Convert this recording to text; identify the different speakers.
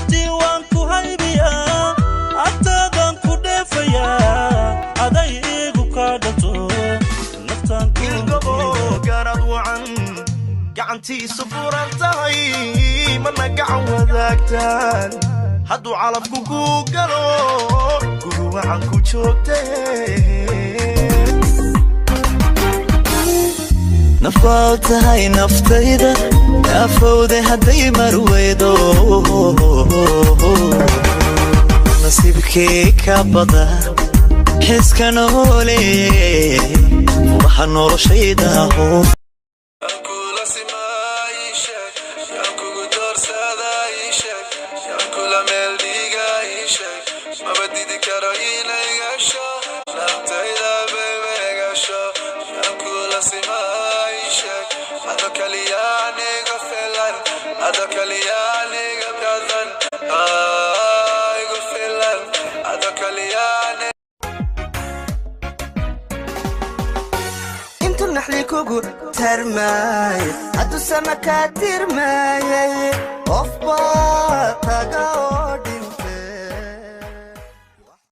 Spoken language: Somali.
Speaker 1: Runtii waan ku haybiyaa, agtaadaan ku dheefayaa, aday iigu kaa dhanto naftaan ku.
Speaker 2: Ilgobo garad wacan, gacantiisu furan tahay, mana gacan wadaagtaan. Hadduu calafku kuu galo, guri wacan ku joogtee.
Speaker 3: Nafbaad tahay naftayda, naafowde hadday marweydo, nasiibkii ka bada xiska noole, waxa noloshayda aho.
Speaker 4: Kula simaa ii sheeg, yaan kugu doorsada ii sheeg, yaan kula meel dhiga ii sheeg. Maba didi karo inay gasho naftayda, baby, gasho. Yaan kula simaa ii sheeg, ado kaliya aniga filan, ado kaliya aniga gadan. Igu filan ado kaliya aniga.
Speaker 5: Intu naxli kugu tarmaay, hadduu sama kaa tirmaayay.